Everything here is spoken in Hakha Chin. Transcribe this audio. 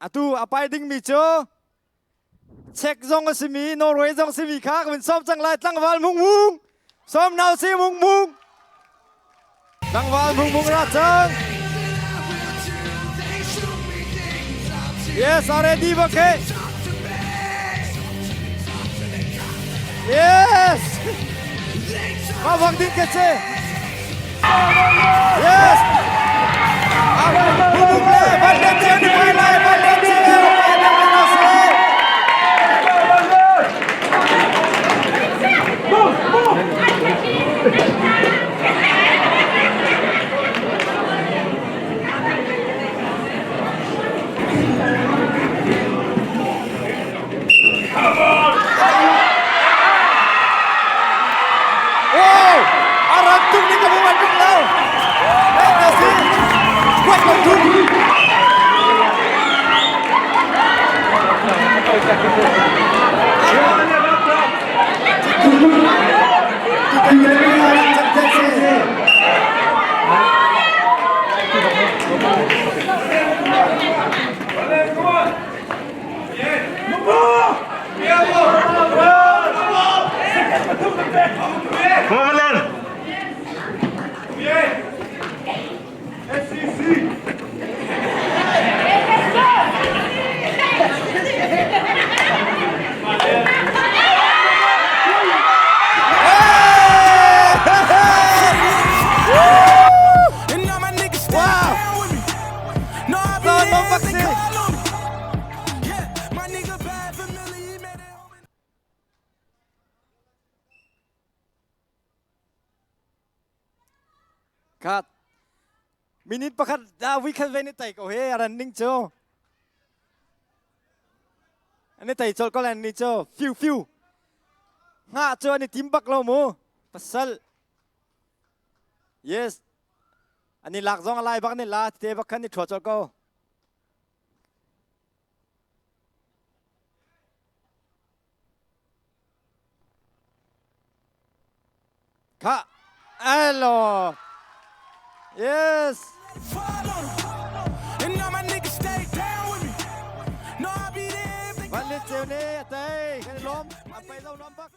Atu a pai dingmi cu Czech zong a simi Norway zong simi kha ka vun sawm cang lai tlangval mung mung sawm nau si mung mung tlangval mung mung ra cang Yes, already okay. Yes. Mah bang ding ke che. Yes. Mung le van le che ni pai lai van le che pai le van se. Wow! A ran tuk ning ka hmu bal tuk lo. Hei na si. Kuat lo tuk. Wow! Kat. Minute pakhat da we khat ve ni tai ko he aran ning chu. Ani tai chol ko lan ni chu fiu fiu. Nga chu ani tim bak lo mu. Pasal. Yes. Ani lak zong alai bak ni la te bak khan ni thua chol ko. Kha hello. Yes. Van le cheu ne atai kan lom apai lo lom bak.